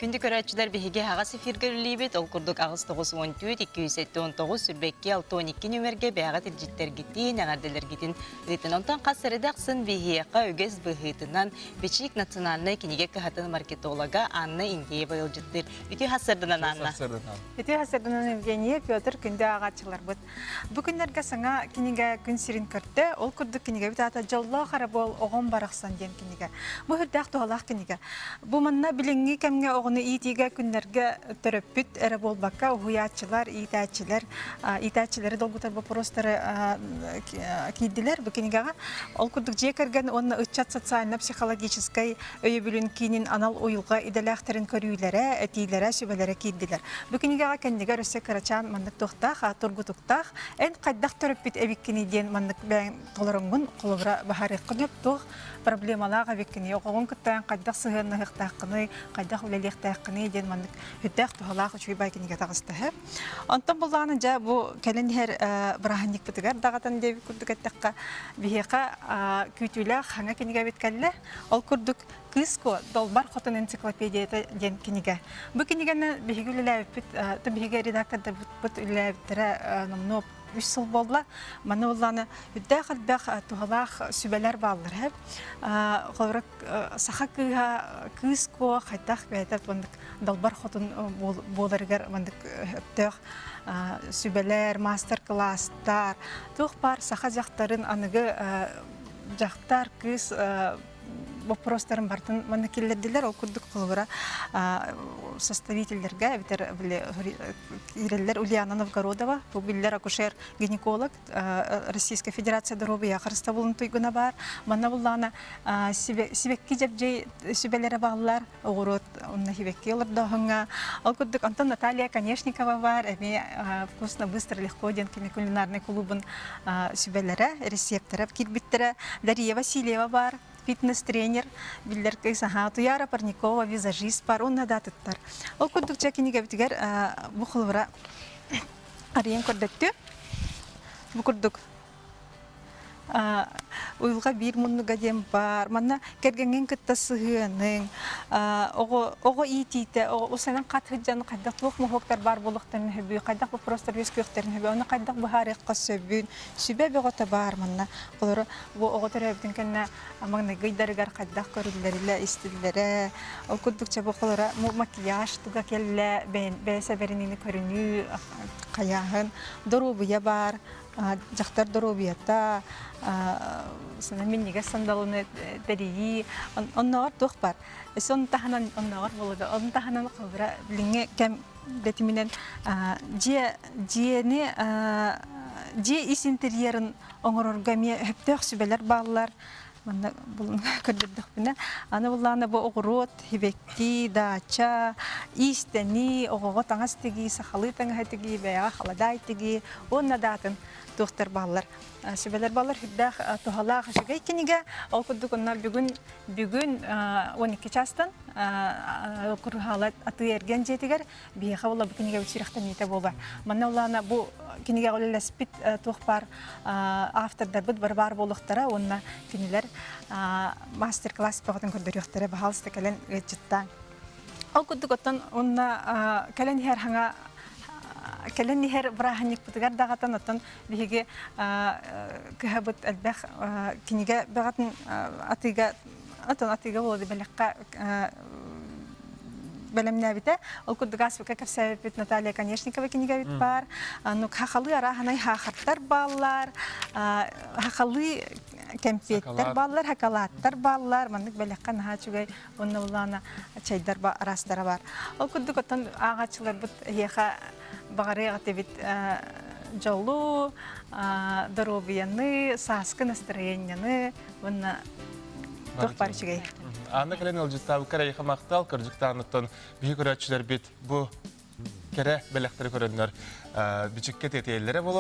Күндү көрөөччүлэр биһиги аһаҕас эфиргэ үлэлиибит. Ол курдук 894 279 22 62 нүмергэ бэйэҕит илдьиттэргитин, эҕэрдэлэргитин ыытын. Онтон хас сэрэдэ ахсын биһиэхэ үгэс быһыытынан Бичик национальнай кинигэ кыһатын маркетолога Анна Индеева ыалдьыттыыр. Үтүө сарсыарданан Анна. Үтүө сарсыарданан Евгения, Петр күндү ааҕааччыларбыт. Бу күннэргэ саҥа кинигэ күн сирин көрдө. Ол курдук кинигэбит аата «Дьоллоох эрэ буол, оҕом барахсан» диэн кинигэ. Бу сүрдээх туһалаах кинигэ. Бу манна билиҥҥи кэмҥэ оҕону иитиигэ күннэргэ төрөппүт эрэ буолбакка, уһуйааччылар, иитээччилэр, иитээччилэри долгутар боппуруостары киирдилэр бу кинигэҕэ. Ол курдук дьиэ кэргэн уонна ыччат социально-психологическай өйөбүлүн киинин анал уйулҕа идэлээхтэрин көрүүлэрэ, этиилэрэ, сүбэлэрэ киирдилэр. Бу кинигэҕэ кэннигэр өссө кырачаан маннык туохтаах, тургутуктаах, эн хайдах төрөппүт эбиккиний диэн маннык бэйэҥ толороҥҥун холобура баһарыаххын сөп туох проблемалаах эбиккиний, оҕоҕун кытта эн хайдах сыһыаннаһыахтааххыный, хайдах үлэлиэхтээххиний диэн маннык сүрдээх туһалаах үчүгэй бай кинигэ таҕыста. Онтон буллаҕына дьэ бу кэлэн иһэр бырааһынньыкпытыгар даҕатан диэбит курдук эттэххэ, биһиэхэ күүтүүлээх хаҥа кинигэбит кэллэ. Ол курдук Кыыс Куо Долбар Хотун энциклопедията диэн кинигэ. Бу кинигэни биһиги үлэлээбиппит, биһиги редактордарбыт үлэлээбиттэрэ номнуо үс сыл буолла. Манна буоллаҕына үрдээх элбэх туһалаах сүбэлэр бааллар. Холобура, саха кыыһа Кыыс Куо хайдах бэйэтэ маннык Далбар Хотун буоларыгар маннык өптөөх сүбэлэр, маастар-кылаастар, туох баар саха дьахтарын аныгы дьахтар, кыыс боппуруостарын барытын манна киллэрдилэр. Ол курдук холобура составительлэргэ эбэтэр били киирэллэр Ульяна Новгородова, бу биллэр акушер-гинеколог, Российская Федерация доруобуйа харыстабылын туйгуна баар. Манна буллаҕына сибэкки дьэбдьэй сүбэлэрэ бааллар, оҕуруот онно сибэкки олордооһуҥҥа. Ол курдук онтон Наталья Конешникова баар, эмиэ «Вкусно, быстро, легко» диэн кини кулинарнай кулуубун сүбэлэрэ, рецептэрэ киирбиттэрэ. Дария Васильева баар, фитнес-тренер, биллэр кыыс аһаа Туяра Парникова, визажист бар уонна да атыттар. Ол курдук дьэ кинигэбитигэр бу холобура арыйан көрдөттү. Бу курдук Уйулҕа биир муннуга диэн баар. Манна кэргэҥҥин кытта сыһыаныҥ, оҕо оҕо иитиитэ, усанан хат сылдьан хайдах туох моһуоктар баар буолуохтарын сөбүй, хайдах боппуруостар үөскүөхтэрин сөбүй, ону хайдах быһаарыахха сөбүн, сүбэ бөҕөтө баар манна. Олору бу оҕо төрөөбүтүн кэннэ маҥнайгы ыйдарыгар хайдах көрүллэрилэ, истиллэрэ, ол курдук чэ бу холоро макияж туга кэллэ, бэйэ сэбэриниини көрүнүү, хайааһын, доруобуйа баар, дьахтар доруобуйата, минньигэс сандалыны тэрийии, оннооҕор туох бар. Өссө ону таһынан оннооҕор буолуо ону таһынан холобура билиҥҥи кэм тэтиминэн дьиэ дьиэни дьиэ ис интерьерин оҥорорго эмиэ сөптөөх сүбэлэр бааллар. Манна көрдөрдөхпүнэ, аны буллаҕына бу оҕуруот, сибэкки, даача, иистэнии, оҕоҕо таҥас тигии, сахалыы таҥаһы тигии, бэйэҕэ халадаай тигии уонна да атын туохтар бааллар. Сүбэлэр бааллар сүрдээх туһалаах үчүгэй кинигэ. Ол курдук онно бүгүн бүгүн 12 чаастан Куруһаала атыы-эргиэн дьиэтигэр биһиэхэ буолла бу кинигэбит сүрэхтэниитэ буолар. Манна улаана бу кинигэҕэ үлэлэспит туох баар автордарбыт бары баар буолуохтара уонна кинилэр мастер-класс бөҕөтүн көрдөрүөхтэрэ баһаалыста кэлэн ыалдьыттаан. Ол курдук оттон уонна кэлэн иһэр хаҥа кэлэн иһэр бырааһынньыкпытыгар даҕатан оттон биһиги кыһабыт элбэх кинигэ бөҕөтүн атыыга Отон атыыга буолуо бэлэххэ бэлэмнээбитэ. Ол курдук ааспыкка кэпсээбиппит Наталья Конешникова кинигэбит баар. Ну, хахалыы арааһынай хаахаттар бааллар, хахалыы кэмпиэттэр бааллар, хакалааттар бааллар. Маннык бэлэххэ наһаа үчүгэй уонна улаана чайдар араастара бар. Ол курдук оттон ааҕааччыларбыт эһиэхэ баҕарыах этибит дьолу, доруобуйаны, сааскы настроениены уонна туох баар үчүгэй. Анна кэлэн ыалдьыттаабыккар эйиэхэ махтал, кырдьыктааныттан биһи көрөөччүлэрбит бу кэрэ бэлэхтэри көрөннөр бичиккэ тиэтийэллэрэ буолуо.